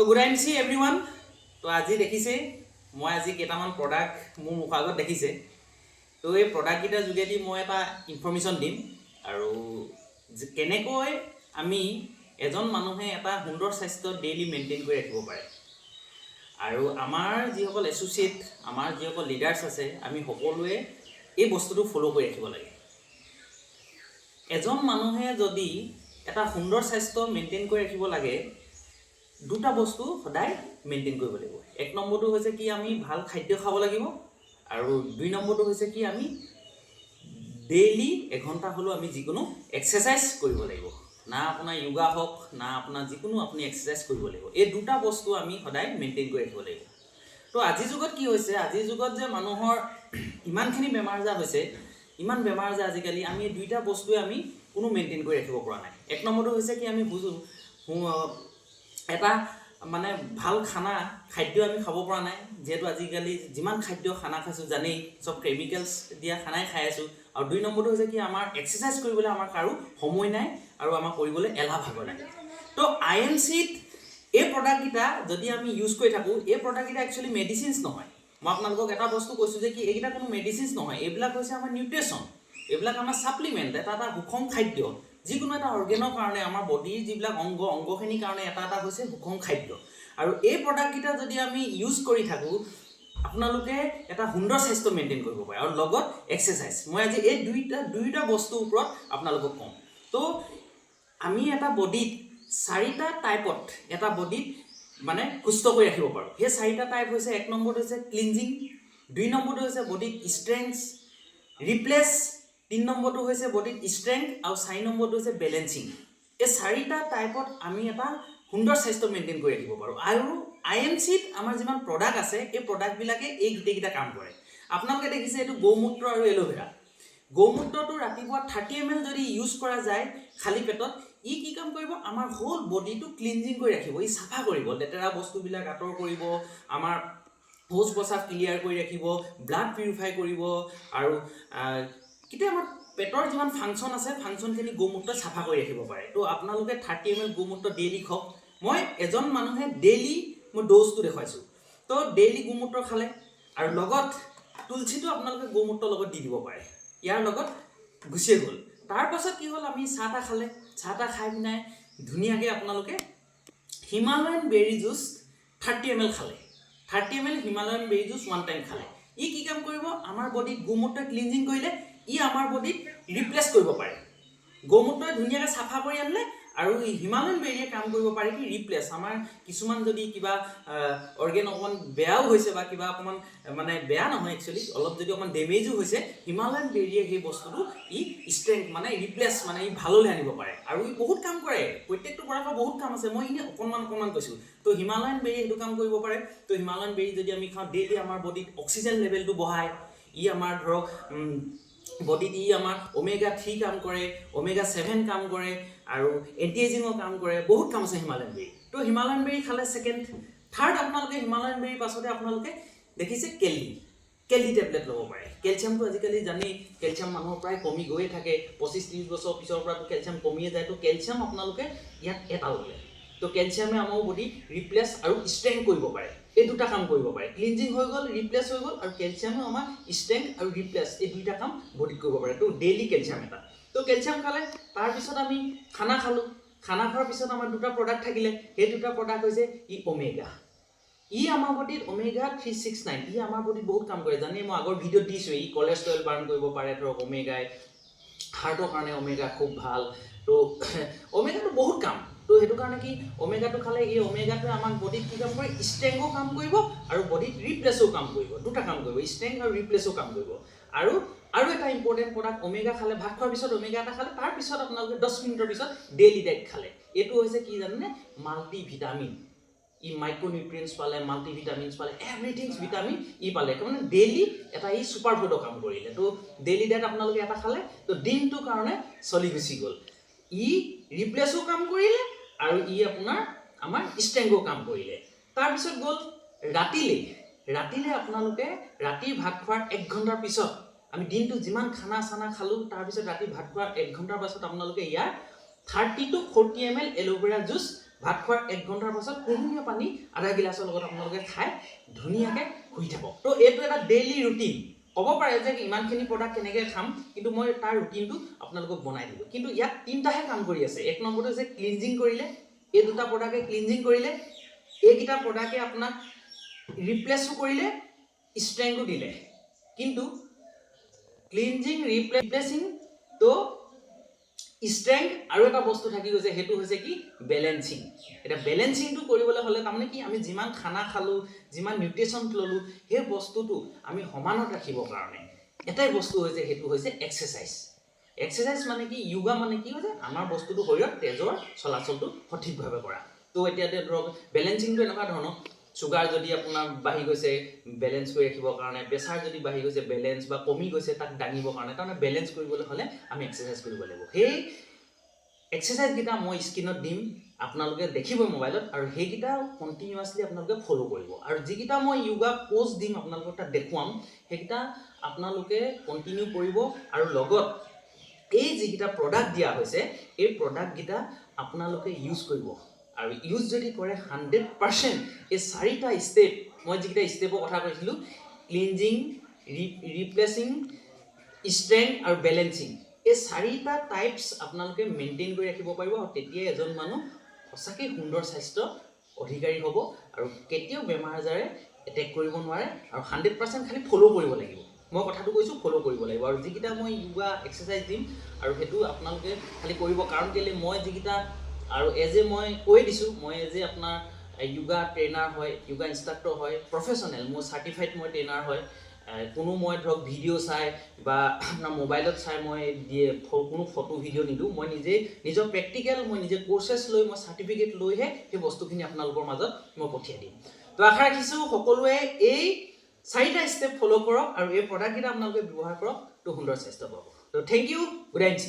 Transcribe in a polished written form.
Good I C every one. তো আজি দেখিছে, মই আজি কেইটামান প্ৰডাক্ট মোৰ মুখৰ আগত দেখিছে। তো এই প্ৰডাক্টকেইটাৰ যোগেদি মই এটা ইনফৰ্মেশ্যন দিম আৰু কেনেকৈ আমি এজন মানুহে এটা সুন্দৰ স্বাস্থ্য ডেইলি মেইনটেইন কৰি ৰাখিব পাৰে আৰু আমাৰ যিসকল এছ'চিয়েট, আমাৰ যিসকল লিডাৰ্ছ আছে, আমি সকলোৱে এই বস্তুটো ফ'ল' কৰি ৰাখিব লাগে। এজন মানুহে যদি এটা সুন্দৰ স্বাস্থ্য মেইনটেইন কৰি ৰাখিব লাগে, দুটা বস্তু সদায় মেইনটেইন কৰিব লাগিব। এক নম্বৰটো হৈছে কি, আমি ভাল খাদ্য খাব লাগিব আৰু দুই নম্বৰটো হৈছে কি, আমি ডেইলি এঘণ্টা হ'লেও আমি যিকোনো এক্সাৰচাইজ কৰিব লাগিব। না আপোনাৰ য়োগা হওক, না আপোনাৰ যিকোনো আপুনি এক্সাৰচাইজ কৰিব লাগিব। এই দুটা বস্তু আমি সদায় মেইনটেইন কৰি ৰাখিব লাগিব। তো আজিৰ যুগত কি হৈছে, আজিৰ যুগত যে মানুহৰ ইমানখিনি বেমাৰ আজাৰ হৈছে, ইমান বেমাৰ আজাৰ, আজিকালি আমি এই দুইটা বস্তুৱে আমি কোনো মেইনটেইন কৰি ৰাখিব পৰা নাই। এক নম্বৰটো হৈছে কি, আমি বুজোঁ এটা মানে ভাল খানা খাদ্য আমি খাব পৰা নাই, যিহেতু আজিকালি যিমান খাদ্য খানা খাইছোঁ, জানেই, চব কেমিকেলছ দিয়া খানাই খাই আছোঁ। আৰু দুই নম্বৰটো হৈছে কি, আমাৰ এক্সাৰচাইজ কৰিবলৈ আমাৰ কাৰো সময় নাই আৰু আমাৰ কৰিবলৈ এলাহ ভাগৰ লাগে। তো I am চিত এই প্ৰডাক্টকেইটা যদি আমি ইউজ কৰি থাকোঁ, এই প্ৰডাক্টকেইটা একচুৱেলি মেডিচিনছ নহয়। মই আপোনালোকক এটা বস্তু কৈছোঁ যে কি, এইকেইটা কোনো মেডিচিনছ নহয়। এইবিলাক হৈছে আমাৰ নিউট্ৰিশ্যন, এইবিলাক আমাৰ ছাপ্লিমেণ্ট, এটা এটা সুষম খাদ্য। যিকোনো এটা অৰ্গেনৰ কাৰণে, আমাৰ বডিৰ যিবিলাক অংগ, অংগখিনিৰ কাৰণে এটা এটা হৈছে সুষম খাদ্য। আৰু এই প্ৰডাক্টকেইটা যদি আমি ইউজ কৰি থাকোঁ, আপোনালোকে এটা সুন্দৰ স্বাস্থ্য মেইনটেইন কৰিব পাৰে আৰু লগত এক্সাৰচাইজ। মই আজি এই দুয়োটা বস্তুৰ ওপৰত আপোনালোকক ক'ম। তো আমি এটা বডিত চাৰিটা টাইপত এটা বডিত মানে সুস্থ কৰি ৰাখিব পাৰোঁ। সেই চাৰিটা টাইপ হৈছে, এক নম্বৰটো হৈছে ক্লিনজিং, দুই নম্বৰটো হৈছে বডিত ষ্ট্ৰেংথ ৰিপ্লেচ, তিনি নম্বৰটো হৈছে বডিত ষ্ট্ৰেংথ আৰু চাৰি নম্বৰটো হৈছে বেলেঞ্চিং। এই চাৰিটা টাইপত আমি এটা সুন্দৰ স্বাস্থ্য মেইনটেইন কৰি ৰাখিব পাৰোঁ। আৰু I am চিত আমাৰ যিমান প্ৰডাক্ট আছে, এই প্ৰডাক্টবিলাকে এই গোটেইকেইটা কাম কৰে। আপোনালোকে দেখিছে, এইটো গৌমূত্ৰ আৰু এল'ভেৰা। গৌমূত্ৰটো ৰাতিপুৱা 30 এম এল যদি ইউজ কৰা যায় খালী পেটত, ই কি কাম কৰিব? আমাৰ হোল বডিটো ক্লিনজিং কৰি ৰাখিব। ই চাফা কৰিব, লেতেৰা বস্তুবিলাক আঁতৰ কৰিব, আমাৰ শৌচ প্ৰস্ৰাৱ ক্লিয়াৰ কৰি ৰাখিব, ব্লাড পিউৰিফাই কৰিব আৰু কেতিয়া আমাৰ পেটৰ যিমান ফাংচন আছে, ফাংচনখিনি গৌমূত্ৰ চাফা কৰি ৰাখিব পাৰে। তো আপোনালোকে 30 এম এল গৌমূত্ৰ ডেইলি খাওক। মই এজন মানুহে ডেইলি মই ড'জটো দেখুৱাইছোঁ। তো ডেইলি গোমূত্ৰ খালে আৰু লগত তুলসীটো আপোনালোকে গৌমূত্ৰৰ লগত দি দিব পাৰে, ইয়াৰ লগত গুচিয়ে গ'ল। তাৰপাছত কি হ'ল, আমি চাহ তাহ খালে, চাহ তাহ খাই পিনাই ধুনীয়াকৈ আপোনালোকে Himalayan berry juice 30 ml খালে, 30 ml Himalayan berry juice one time খালে, ই কি কাম কৰিব? আমাৰ বডিত গোমূত্ৰ ক্লিনজিং কৰিলে, ই আমাৰ বডিত ৰিপ্লেচ কৰিব পাৰে। গৌমূত্ৰই ধুনীয়াকৈ চাফা কৰি আনিলে আৰু হিমালয়ান বেৰিয়ে কাম কৰিব পাৰে কি, ৰিপ্লেচ। আমাৰ কিছুমান যদি কিবা অৰ্গেন অকণমান বেয়াও হৈছে বা কিবা অকণমান মানে বেয়া নহয়, একচুৱেলি অলপ যদি অকণমান ডেমেজো হৈছে, হিমালয়ান বেৰিয়ে সেই বস্তুটো ই ষ্ট্ৰেংথ মানে ৰিপ্লেচ, মানে ই ভাললৈ আনিব পাৰে। আৰু ই বহুত কাম কৰে। প্ৰত্যেকটো প্ৰডাক্টৰ বহুত কাম আছে, মই এনেই অকণমান অকণমান কৈছোঁ। তো হিমালয়ান বেৰি সেইটো কাম কৰিব পাৰে। তো হিমালয়ান বেৰি যদি আমি খাওঁ ডেইলি, আমাৰ বডিত অক্সিজেন লেভেলটো বঢ়ায়। ই আমাৰ ধৰক বডিত ই আমাৰ ওমেগা 3 কাম কৰে, ওমেগা 7 কাম কৰে আৰু এণ্টি এজিঙৰ কাম কৰে। বহুত কাম আছে হিমালয়ান বেৰি। তো হিমালয়ান বেৰি খালে ছেকেণ্ড, থাৰ্ড আপোনালোকে হিমালয়ান বেৰিৰ পাছতে আপোনালোকে দেখিছে কেলডি টেবলেট ল'ব পাৰে। কেলছিয়ামটো আজিকালি জানেই, কেলছিয়াম মানুহৰ প্ৰায় কমি গৈয়ে থাকে। 25-30 বছৰ পিছৰ পৰাতো কেলছিয়াম কমিয়ে যায়। তো কেলছিয়াম আপোনালোকে ইয়াত এটা ল'লে, তো কেলছিয়ামে আমাৰ বডি ৰিপ্লেচ আৰু ষ্ট্ৰেংথ কৰিব পাৰে। এই দুটা কাম কৰিব পাৰে। ক্লিনজিং হৈ গ'ল, ৰিপ্লেচ হৈ গ'ল আৰু কেলছিয়ামেও আমাৰ ষ্ট্ৰেংথ আৰু ৰিপ্লেচ, এই দুইটা কাম বডিত কৰিব পাৰে। তো ডেইলি কেলছিয়াম এটা, তো কেলছিয়াম খালে, তাৰপিছত আমি খানা খালোঁ। খানা খোৱাৰ পিছত আমাৰ দুটা প্ৰডাক্ট থাকিলে। সেই দুটা প্ৰডাক্ট হৈছে ই ওমেগা। ই আমাৰ বডিত ওমেগা 3, 6, 9, ই আমাৰ বডিত বহুত কাম কৰে। জানেই, মই আগৰ ভিডিঅ'ত দিছোঁ। ই কলেষ্ট্ৰল বাৰ্ণ কৰিব পাৰে। ধৰক ওমেগাই হাৰ্টৰ কাৰণে ওমেগা খুব ভাল। তো ওমেগাটো বহুত কাম। তো সেইটো কাৰণে কি, ওমেগাটো খালে এই ওমেগাটোৱে আমাক বডিত কি কাম কৰে? ষ্ট্ৰেংথো কাম কৰিব আৰু বডিত ৰিপ্লেচো কাম কৰিব। দুটা কাম কৰিব, ষ্ট্ৰেংথ আৰু ৰিপ্লেচো কাম কৰিব। আৰু এটা ইম্পৰ্টেণ্ট প্ৰডাক্ট ওমেগা খালে, ভাত খোৱাৰ পিছত ওমেগা এটা খালে, তাৰপিছত আপোনালোকে 10 মিনিটৰ পিছত ডেইলি ডাইট খালে, এইটো হৈছে কি জানেনে? Multi vitamin. ই মাইক্ৰ'নিউট্ৰিয়েণ্টছ পালে, মাল্টি ভিটামিনছ পালে, এভৰিথিংছ ভিটামিন ই পালে। মানে ডেইলি এটা ই ছুপাৰ ফুডৰ কাম কৰিলে। তো ডেইলি ডাইট আপোনালোকে এটা খালে, তো দিনটোৰ কাৰণে চলি গুচি গ'ল। ই ৰিপ্লেচো কাম কৰিলে আৰু ই আপোনাৰ আমাৰ ষ্ট্ৰেংথো কাম কৰিলে। তাৰপিছত গ'ল ৰাতিলৈ। ৰাতিলৈ আপোনালোকে ৰাতিৰ ভাত খোৱাৰ এক ঘণ্টাৰ পিছত, আমি দিনটো যিমান খানা চানা খালোঁ, তাৰপিছত ৰাতি ভাত খোৱাৰ এক ঘণ্টাৰ পাছত আপোনালোকে ইয়াৰ 30 to 40 ml aloe vera juice ভাত খোৱাৰ এক ঘণ্টাৰ পাছত কুহুমীয়া পানী আধা গিলাচৰ লগত আপোনালোকে খাই ধুনীয়াকৈ শুই থাকক। তো এইটো এটা ডেইলি ৰুটিন। ক'ব পাৰে যে ইমানখিনি প্ৰডাক্ট কেনেকৈ খাম, কিন্তু মই তাৰ ৰুটিনটো আপোনালোকক বনাই দিলোঁ। কিন্তু ইয়াত তিনিটাহে কাম কৰি আছে। এক নম্বৰটো হৈছে ক্লিনজিং কৰিলে, এই দুটা প্ৰডাক্টে ক্লিনজিং কৰিলে, এইকেইটা প্ৰডাক্টে আপোনাক ৰিপ্লেচো কৰিলে, ষ্ট্ৰেংথো দিলে। কিন্তু ক্লিনজিং, ৰিপ্লেচিং, তো ষ্ট্ৰেংথ আৰু এটা বস্তু থাকি গৈছে, সেইটো হৈছে কি? বেলেঞ্চিং। এতিয়া বেলেঞ্চিংটো কৰিবলৈ হ'লে তাৰমানে কি, আমি যিমান খানা খালোঁ, যিমান নিউট্ৰিশ্যন ল'লোঁ, সেই বস্তুটো আমি সমানত ৰাখিবৰ কাৰণে এটাই বস্তু হৈছে, সেইটো হৈছে এক্সাৰচাইজ। এক্সাৰচাইজ মানে কি, য়োগা মানে কি হৈছে, আমাৰ বস্তুটো শৰীৰত তেজৰ চলাচলটো সঠিকভাৱে কৰা। তো এতিয়া ধৰক বেলেঞ্চিংটো এনেকুৱা ধৰণৰ, চুগাৰ যদি আপোনাৰ বাঢ়ি গৈছে, বেলেঞ্চ কৰি ৰাখিবৰ কাৰণে, প্ৰেছাৰ যদি বাঢ়ি গৈছে, বেলেঞ্চ বা কমি গৈছে, তাক দাঙিবৰ কাৰণে, তাৰমানে বেলেঞ্চ কৰিবলৈ হ'লে আমি এক্সাৰচাইজ কৰিব লাগিব। সেই এক্সাৰচাইজকেইটা মই স্ক্ৰীণত দিম, আপোনালোকে দেখিবই মোবাইলত আৰু সেইকেইটা কণ্টিনিউৱাছলি আপোনালোকে ফ'ল' কৰিব। আৰু যিকেইটা মই য়োগা প'জ দিম, আপোনালোকক তাত দেখুৱাম, সেইকেইটা আপোনালোকে কণ্টিনিউ কৰিব। আৰু লগত এই যিকেইটা প্ৰডাক্ট দিয়া হৈছে, এই প্ৰডাক্টকেইটা আপোনালোকে ইউজ কৰিব। আৰু ইউজ যদি কৰে, 100% এই চাৰিটা ষ্টেপ, মই যিকেইটা ষ্টেপৰ কথা কৈছিলোঁ, ক্লিনজিং, ৰিপ্লেচিং, ষ্ট্ৰেংথ আৰু বেলেঞ্চিং, এই চাৰিটা টাইপছ আপোনালোকে মেইনটেইন কৰি ৰাখিব পাৰিব। আৰু তেতিয়াই এজন মানুহ সঁচাকৈ সুন্দৰ স্বাস্থ্য অধিকাৰী হ'ব আৰু কেতিয়াও বেমাৰ আজাৰে এটেক কৰিব নোৱাৰে। আৰু 100% খালি ফ'ল' কৰিব লাগিব। মই কথাটো কৈছোঁ, ফ'ল' কৰিব লাগিব। আৰু যিকেইটা মই য়োগা এক্সাৰচাইজ দিম আৰু সেইটো আপোনালোকে খালি কৰিব। কাৰণ কেলৈ, মই যিকেইটা আৰু এজ এ মই কৈ দিছোঁ, মই এজ এ আপোনাৰ য়োগা ট্ৰেইনাৰ হয়, য়োগা ইনষ্ট্ৰাক্টৰ হয়, প্ৰফেচনেল, মোৰ চাৰ্টিফাইড মই ট্ৰেইনাৰ হয়। কোনো মই ধৰক ভিডিঅ' চাই বা আপোনাৰ মোবাইলত চাই মই দিয়ে কোনো ফটো ভিডিঅ' নিদিওঁ। মই নিজে নিজৰ প্ৰেক্টিকেল, মই নিজে কৰ্চেছ লৈ, মই চাৰ্টিফিকেট লৈহে সেই বস্তুখিনি আপোনালোকৰ মাজত মই পঠিয়াই দিম। তো আশা ৰাখিছোঁ সকলোৱে এই চাৰিটা ষ্টেপ ফ'ল' কৰক আৰু এই প্ৰডাক্টকেইটা আপোনালোকে ব্যৱহাৰ কৰক, তো সুন্দৰ স্বাস্থ্য পাব। তো thank you, good night.